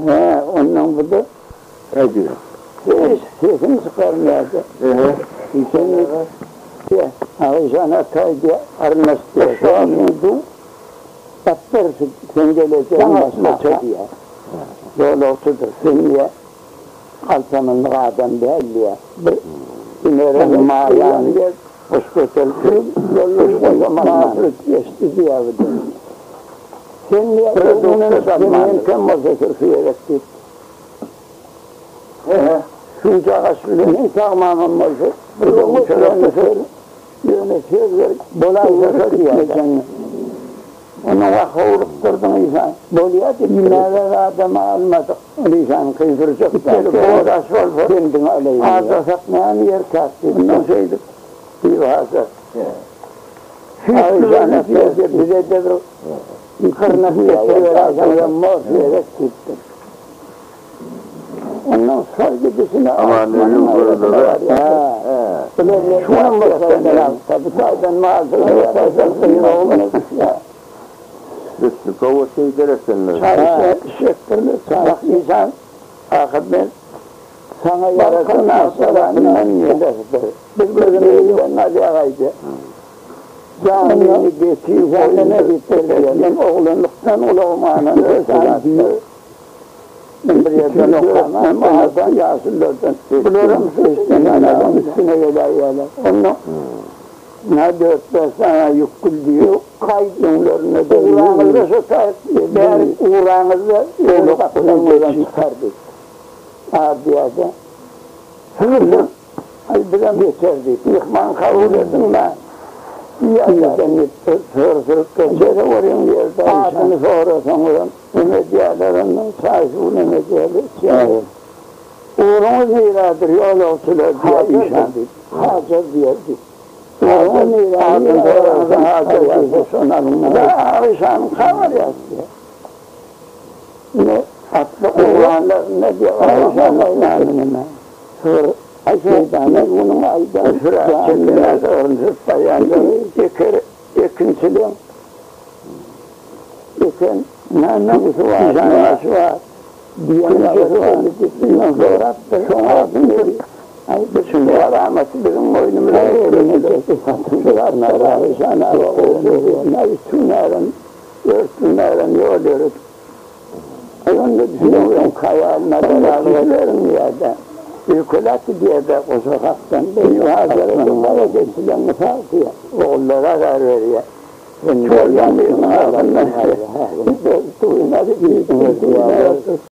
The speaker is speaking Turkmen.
Hä, onnoň bu-da. Nädýär? Hiç sesini çykarmaýardy. Sen diýýär, Agyşan ata diýýär, garyndaş diýýär, şu wagtyň duw batdyr şu sen gelejegiň başgaça diýýär. Ýolagçydyr, sen diýýär, galtamanlyk adam däl diýýär. Bir ineren maýany boş göterip, ýoldaş goşam geçdi diýýär bu diýýär. Sen diýýär, senden kem bolsa sürsi gerek diýip. He-he, şunjagaş bilen meň tagmamam bolsa, bir oňa çörekde söz, ýöne söz berip bolaýsa diýýär. Onuň wah howlukdyrdyň işan. Bolýa diýip, näge zadam almadyk. Ol işanyň kyn sürjek zat. Boz aş bolsa, bendiňi alaýyn. Azasak näme ýerkäk diýip. Ondan şeýdip, Bibi Hajar. Süýtli bolsa, bize-de bir gyrnak getiriberäýseňizem morsa gerek diýipdir. Ondan şol gidişine Amangeldiň gözleri. Şunam bolsa, bu taýdan Üstü gowy şeýder ekenler. Çaý içjekdirler, çaý işan ahyr men saňa ýaraşan tarapyndan gelesidir. Biz gözümiz bilen alýar aýdýar. Janyny geçi goýun diýip, men oglanlykdan ulagym anam Men bir ýerden okamam, adam ýaşululardan. Bularam şu üstüne üstüne geläýýärler. Onda na dört-bäş sany ýük gül diýip, gaýt öňlerinde ugraňyzda şu taýt bäri ugraňyzda öýli gapydan gözden çykar diýip. Ar diýýär-de. Sürüp, aý bizem geçer diýip. Myhman kabul ediň-dä. Diýýär-de. Syr sürüp geçer. Adyny sorasaňyzam. Neme edýärler ondan, çaý-suw neme edýärler, içýärler. Ugruňyz nirädir, ýolagçylar diýýär işan diýip. Hajar diýer diýip. Ugruňyz nirä, adyny soraňyzda Hajar diýse, şony alyň. Ýa işanyň habar ýaz diýýär. Ine, atly oglanlar ne diýýär, işan näme neme. Sygyr meýdana günüň aýdan sürä çekene sygryny sürüp barýanlary eker, ekinçiligiň Eken, näme bar, näme bar diýen ýaly diýip sorapdyr. Şoň adyny berip, aý bu şunda alamaty biziň boýnumyza Dört günärem ýol ýöredip. Aý onda düşüneňok haýalyna beriň diýýär-de. Öýkeläp gidýär-de goşa hakdan. Gara geçilen mysal diýýär. Ogullara azar berýär. Sen bolýan diýip,